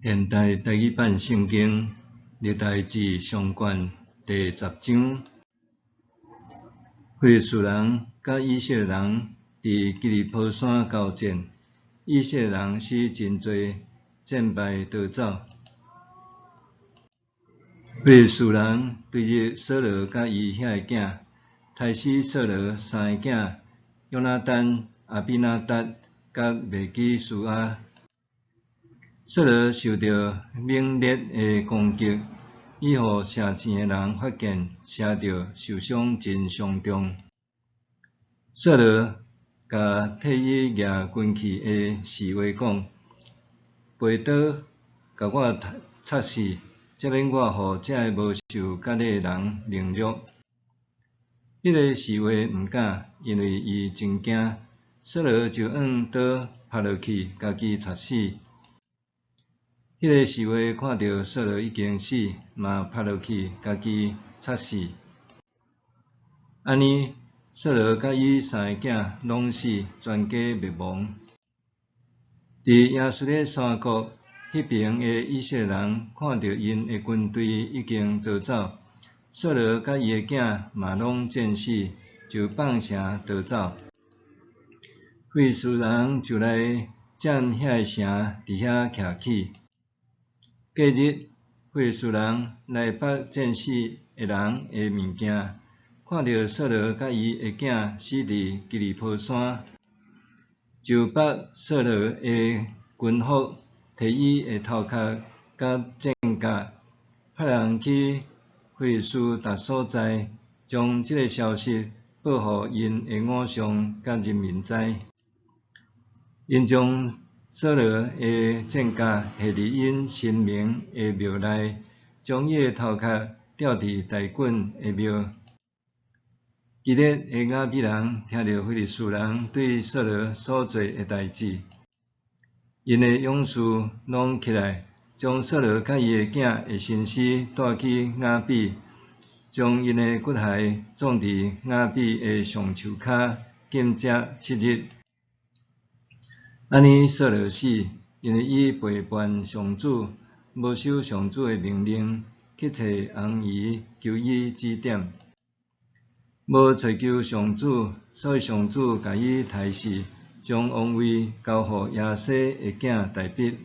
現代台語版聖經歷代志上卷第十章，非利士人佮以色列人佇基利波山交戰，以色列人死真濟，戰敗逃走。非利士人追入掃羅佮伊遐个囝，刣死掃羅三个囝約拿單、亞比拿達佮麥基舒亞。掃羅受著猛烈的攻擊，伊予射箭的人發現射著受傷真傷重。掃羅共替伊攑軍器的侍衛講：拔刀共我插死，才免我予這个無受割禮的人凌辱。彼个侍衛毋敢，因為伊真驚。掃羅就用刀拍落去，家己插死。彼个侍衛看著掃羅已經死，嘛拍落去，家己插死。按呢，掃羅佮伊三个囝攏死，全家滅亡。佇耶斯列山谷彼爿的以色列人看著𪜶的軍隊已經逃走，掃羅佮伊的囝嘛攏戰死，就放城逃走。非利士人就來佔遐個城，佇遐徛起。隔日，非利士人來縛戰死的人的物件，看著掃羅佮伊的囝死佇基利波山，就縛掃羅的軍服，提伊的頭殼佮戰甲，派人去非利士逐所在，將這个消息報予𪜶的偶像佮人民知。𪜶將掃羅的戰甲下佇𪜶神明的廟內，將伊的頭殼吊佇大袞的廟。基列的雅比人聽著非利士人對掃羅所做的代誌，𪜶的勇士攏起來，將掃羅佮伊的囝的身屍帶去雅比，將𪜶的骨骸葬佇雅比的橡樹跤，禁食7日。按呢，掃羅死，因為伊背叛上主，無守上主的命令，去揣尪姨求伊指點，無揣求上主，所以上主共伊刣死，將王位交予耶西的囝大衛。